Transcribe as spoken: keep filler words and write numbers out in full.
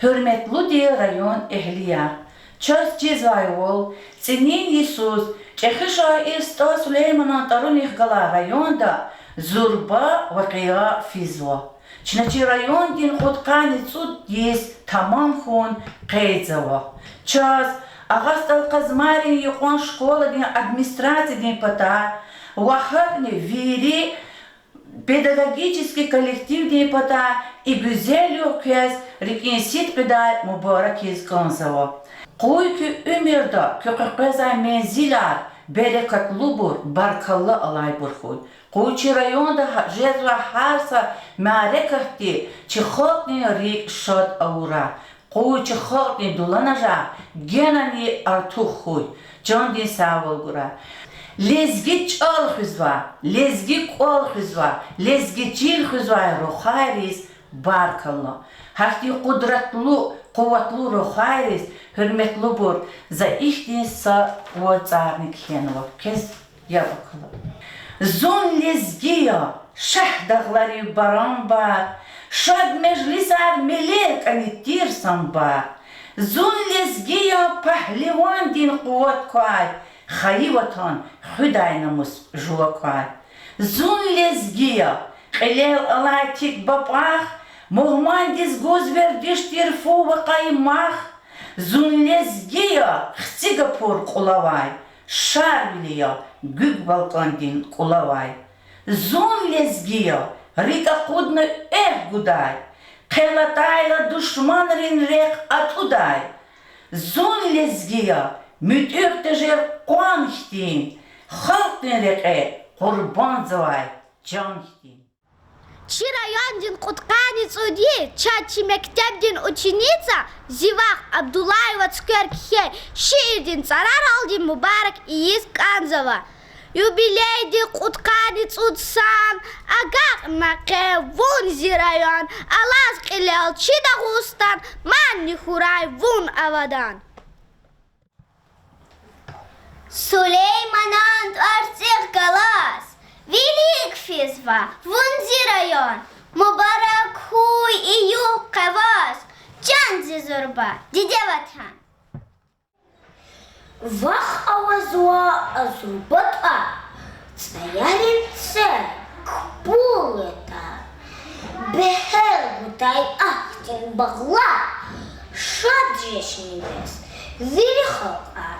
Гьуьрметлуди район эгьлияр, чаз чизвайвал, цӀинин йисуз чӀехи шаир СтӀал Сулейманан тӀварунихъ галай районда зурба вакъиа физва. Чна чи райондин кьудкъанни цӀуд йис тамам хьун къейдзава. Чаз Агъа СтӀал Къазмайрин юкьван школадин администрациядин патай ва гьакӀни вири педагогический коллективдин патай и гуьзел югъ квез рикӀин сидкьидай мубаракиз кӀанзава. Къуй куь уьмуьрда куь къекъвезвай мензилар берекатлубур, баркалла алайбур хьуй. Къуй чи районда гьа-, жезвай гьар са мярекатди чи халкьдин рикӀ шад авурай. Къуй чи халкьдин дуланажагъ генани артух хьуй. Чандин сагъвал гурай. Лезги чӀал хуьзвай, лезги кӀвал хуьзвай, лезги чил хуьзвай рухвайриз баркалла. Гьахьтин къудратлу, къуватлу рухвайриз, гьуьрметлубур, за ихьтин са кӀвацӀарни кхьенва. Квез яб акала. Зун лезги я, Шагьдагъларин барамбар, шад межлисар, мелер кӀани тир самбар. Зун лезги я, пагьливандин къуват квай, хайи ватан хуьдай намус жува квай. Зун лезги я, кьилел алай тик бапӀах, мугьмандиз гуз вердиш тир фу ва къаймах. Зун лезги я, хци гапур кьулавай, Шарвили я, гуьг балкӀандин кӀулавай. Зун лезги я, рикӀ акъудна экв гудай, хъел атайла душманрин рехъ атӀудай. Зун лезги я, муьтӀуьгъ тежер къван хьтин, халкьдин рекье къурбандзавай чан хьтин. Чи райондин кьудкъанни цӀуд йис чан чи мектебдин ученица, зи вах Абдуллаева Цуьквер кхьей шиирдин цӀараралди мубарак ийиз кӀанзава. Юбилейдин кьудкъанни цӀуд сан агакьна къе вун, зи район, алаз кьилел чи Дагъустан, манни хьурай вун авадан. Сулейманан тӀварцӀихъ галаз вилик физва вун, зи район, мубарак хьуй и югъ къе ваз, чан зи зурба диде Ватан. Вахъ авазва а зурба тӀвар, цӀаярин цел кпӀул ятӀа, бегьер гудай ахьтин багълар, шад жеч нивез вири халкьар.